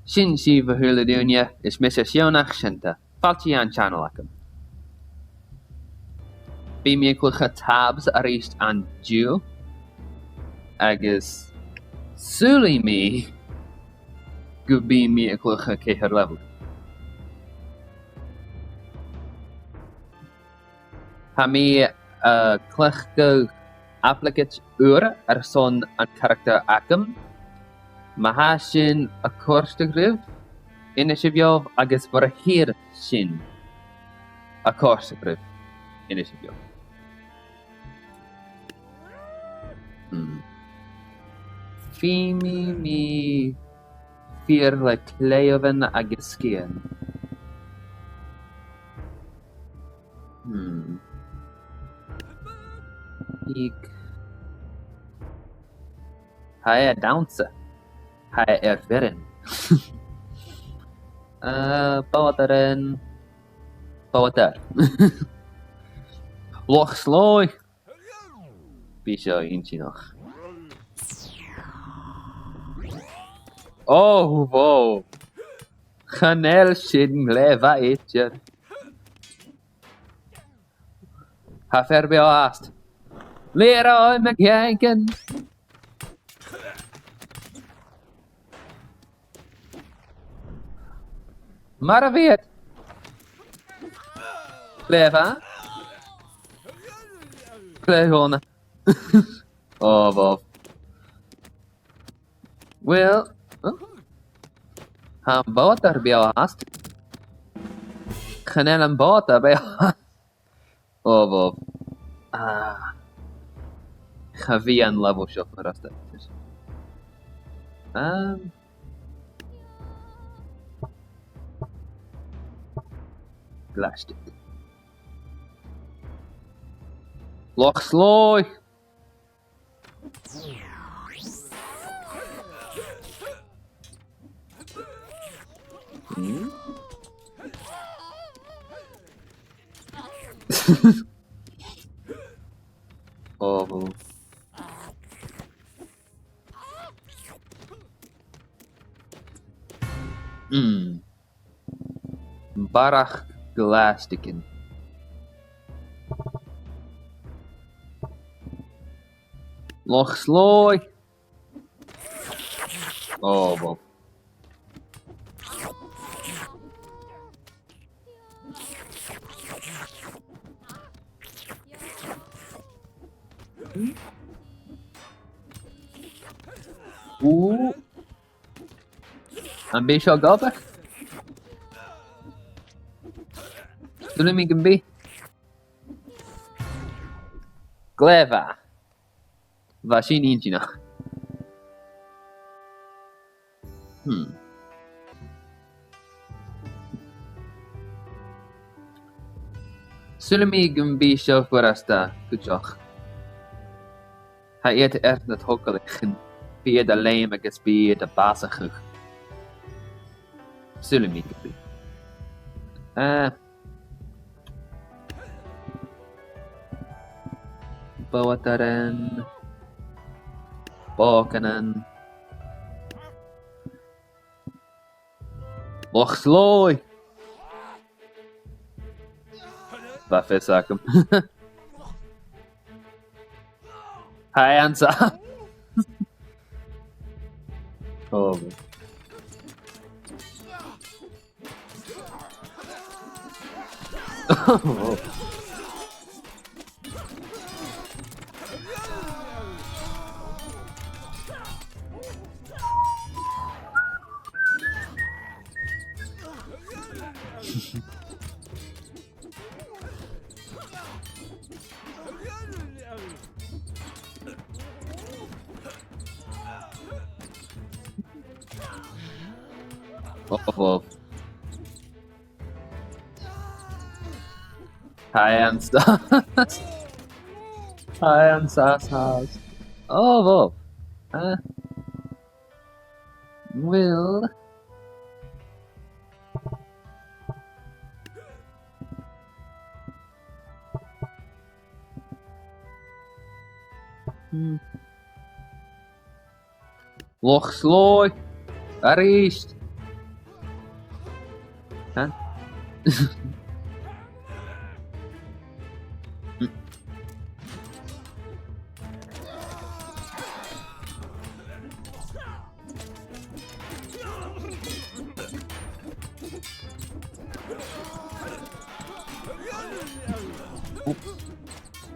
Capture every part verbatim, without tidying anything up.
Sin sibh, a h-uile duine, is mise Sionnach Seunta. Fàilte dhan channel agam. Bidh mi a' cluich tabs a-rithist an-diugh, agus saoilidh mi gum bi mi a' cluich ceithir level. Tha mi, uh, a' cleachdadh aplacaid ùr airson an caractar agam. Ma tha sin a' còrdadh ribh, innsibh dhomh, agus mura h-eil sin a' còrdadh ribh, innsibh dhomh. Hmm. Feumaidh mi fhir le claidheamhan agus sgian. Hmm. Ig. Tha e a' dannsa. Tha e air bhioran. Uh, boghadair. Boghadair. Loch Slòigh. Bidh seo inntinneach. Oh, wow. Chan eil sin glè mhath idir. Tha fear beò fhathast. Leroy McJenkins. Mar a bhitheas. Glè mhath. Glè dhona. Oh, wow. Well, huh? Tha am bàta beò fhathast. Chan eil am bàta beò fhathast. Oh, wow. Ah. Cha bhi an level seo furasta. Um. Glaistig. Loch Slòigh! Hmm? Oh. Hmm. Barrachd ghlaisdigean. Loch Slòigh! Oh, wow. Ooh. Am bi seo gabhail? Saoilidh mi gum bi. Glè mhath. Bha sin inntinneach. Hmm. Saoilidh mi gum bi seo furasta cuideachd. Tha iad air na togalaichean, bidh iad a' leum agus bidh iad a' bàsachadh. Saoilidh mi gum bi. Eh. Boghadairean. Bòcanan. Loch Slòigh! Bha fios agam. Tha e an sàs. Oh, man. Oh. Oh, oh. Tha e an sàs. Tha e an sàs. Oh, wow. Eh. Well. Hmm. Loch Slòigh. A-rithist. Huh?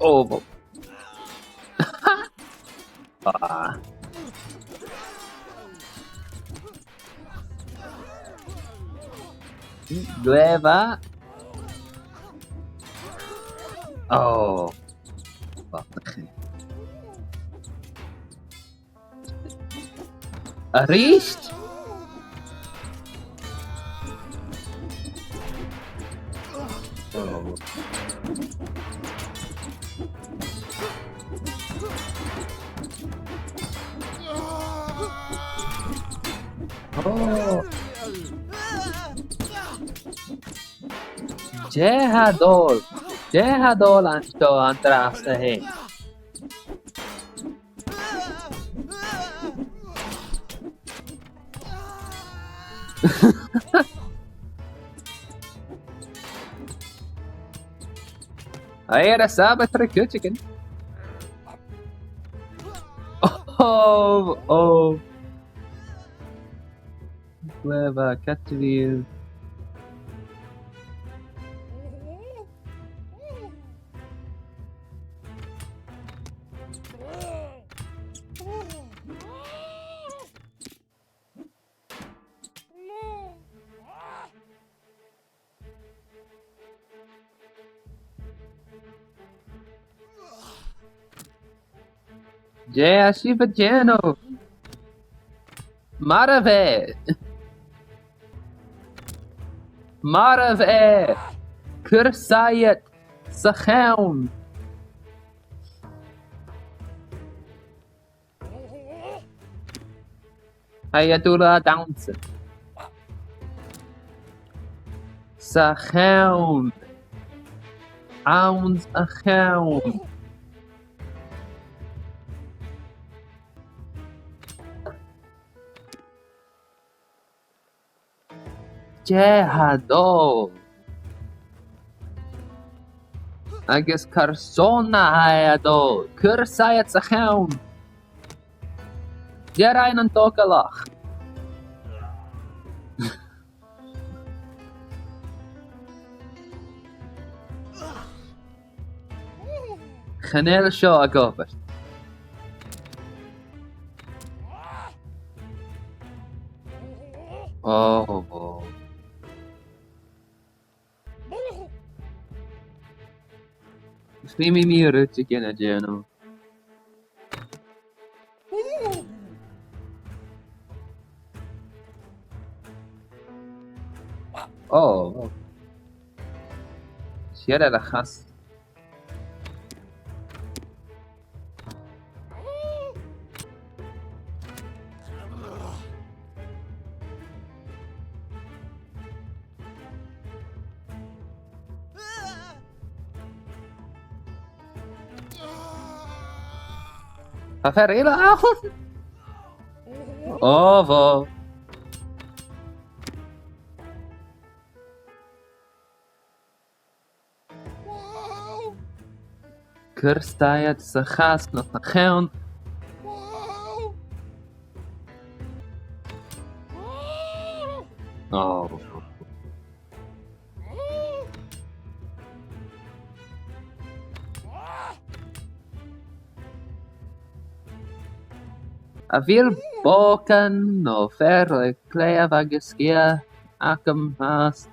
Oh, bo-, ah. Glè mhath. Oh. Fuck. A-rithist? Oh. Oh. Dè tha dol? Dè tha dol an seo an-dràsta fhèin? Air a Sabbath, tro cuideigin. Oh, oh. Glè mhath, càit a bheil? Dè tha sibh a' dèanamh? Marbhaidh! Marbhaidh! Cuir saighead sa cheann! Tha e a' dol a dhannsa. Sa cheann. Anns a' cheann. Dè tha dol? Agus carson a tha e a' dol? Cuir saighead sa cheann. Dè rinn an togalach? Chan eil seo ag obair. Oh, oh. Is feumaidh mi rudeigin a dhèanamh. Oh, oh. Siud air a' chas. Tha fear eile ann. Oh, bhò. Cuir saighead sa chas no sa cheann. Oh. A bheil bòcan no fear le claidheamh agus sgiath agam fhathast?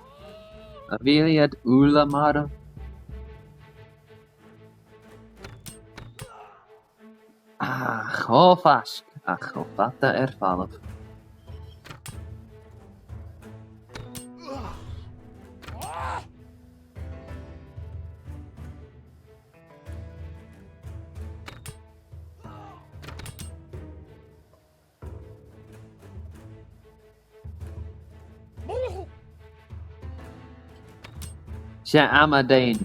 A bheil iad uile marbh? Ach, cho faisg, ach cho fada air falbh. Seo amadan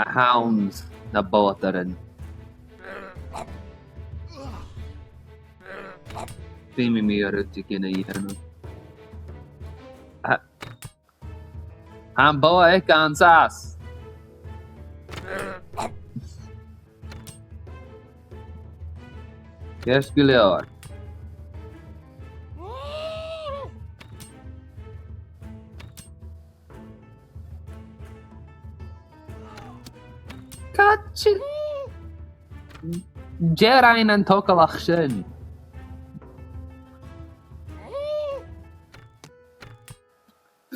a th' anns na bòtairean. Feumaidh mi rudeigin a dhèanamh. Ah, Tha am bogha aige an sàs. Ceart gu leòr. Càit... Dè rinn an togalach sin?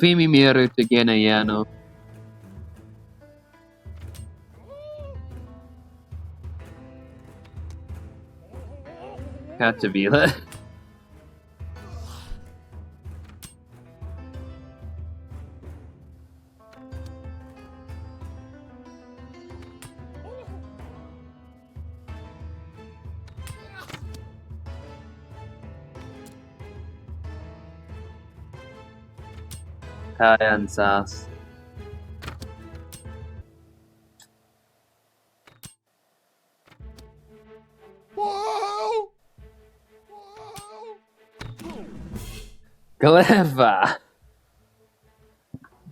Feumaidh mi rud a dhèanamh. Càit a bheil e? Tha e an sàs. Glè mhath.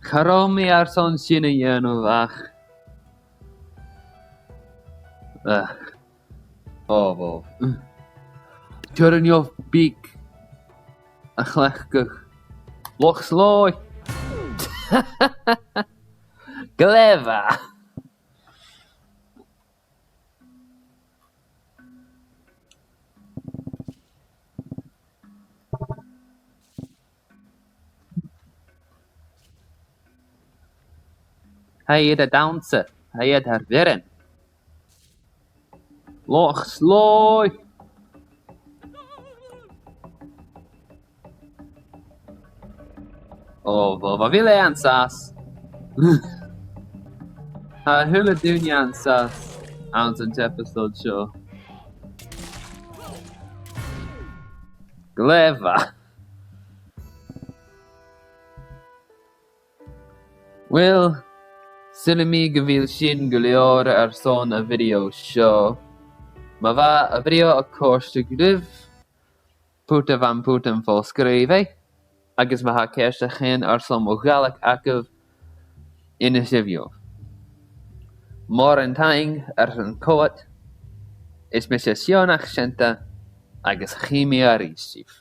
Cha robh mi airson sin a dhèanamh ach... Ugh. Ò, bhò. Tuireann beag a chleachdadh. Loch Slòigh! Glè mhath. Tha iad a' dannsa, tha iad air bhioran. Loch Slòigh! Ò, bhò, bhò, bheil e an sàs? Tha a h-uile duine an sàs anns an episode seo. Glè mhath. Uill, saoilidh mi gu bheil sin gu leòr airson a' video seo. Ma bha a' video a' còrdadh ribh, put am putan fo-sgrìobhadh, agus ma tha ceist air choreigin airson mo Ghàidhlig agaibh, innsibh dhomh. Mòran taing airson coimhead, is mise Sionnach Seunta, agus chì mi a-rithist sibh.